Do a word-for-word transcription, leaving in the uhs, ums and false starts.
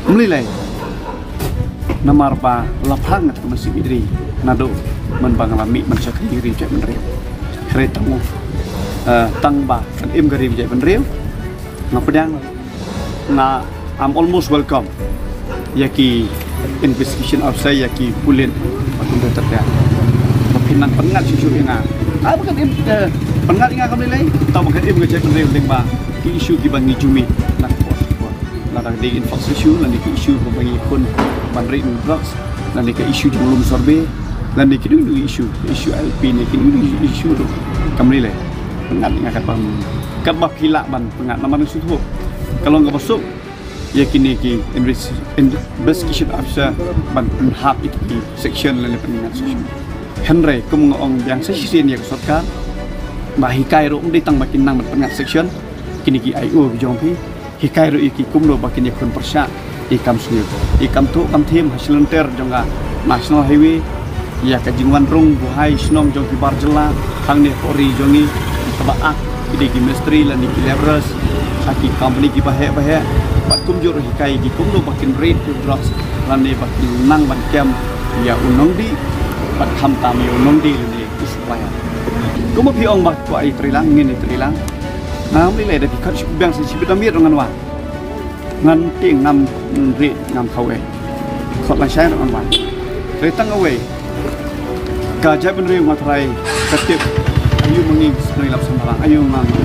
Mlilai. Namar ba la phang ngat ka mynsiem ri naduh man ba nga la mih man shakri ri jait bynriew. Hynrei tang u, eh, tang ba kan im ka ri jait bynriew. Nga pdiang nga, I'm almost welcome ïa ki investigation officer, ïa ki pulit ba kum da tyrda ba phin nang pynngat shuh shuh ïa nga. Ah, ba kan im, eh, pynngat ïa nga ka Mlilai, tang ba kan im ka jait bynriew lyngba ki issue kiba ngi ju mih na ka por sha ka por. Lada ka dei influx issue, lane ka issue ba ngi khun ban rit drugs, lane ka issue jong lum survey, lane ki dei ki issue, ka issue I L P ne ki dei ki issue ruh ka Mlilai. Pynngat ïa nga katba, katba phi lah ban pynngat namar nga sngewthuh ka long kaba suk ïa kine ki invest-, investigation officer ban pynhap ïa ki section lane pynngat section. Hynrei kum nga ong biang sa shisien ïa ka sorkar ba hikai ruh ym dei tang ba kin nang ban pynngat section, kine ki I O ki jong phi, hikai ruh ïa ki kumno ba kin ïakhun pyrshah ïa kam sniew, ïa kam thuh kam thiem ha shlynter jong ka National Highway, ïa ka jingwan rung buhai shnong jong ki bar jylla hangne ha ri jong ngi, kaba ak ki dei ki mistri lane ki labourers ha ki company kiba heh ba heh, bad kumjuh ruh hikai ki kumno ba kin rit drugs lane ba kin nang ban kem ïa u nongdih bad khamtam ïa u nongdie lane u supplier. Kumba phi ong ba kwah ïa treilang, ngin ïa treilang. Nga Mlilai, da phi khot shu biang sa shibit da miet ruh ngan wan. Ngan tieng, ngam rit, ngam khaw eh. Khot lashai ruh ngan wan. Hynrei tang kawei, ka jaitbynriew nga tharai ka tip aïu ma ngi ki shnong ïalap sngewbha lang, aïu ma ngi.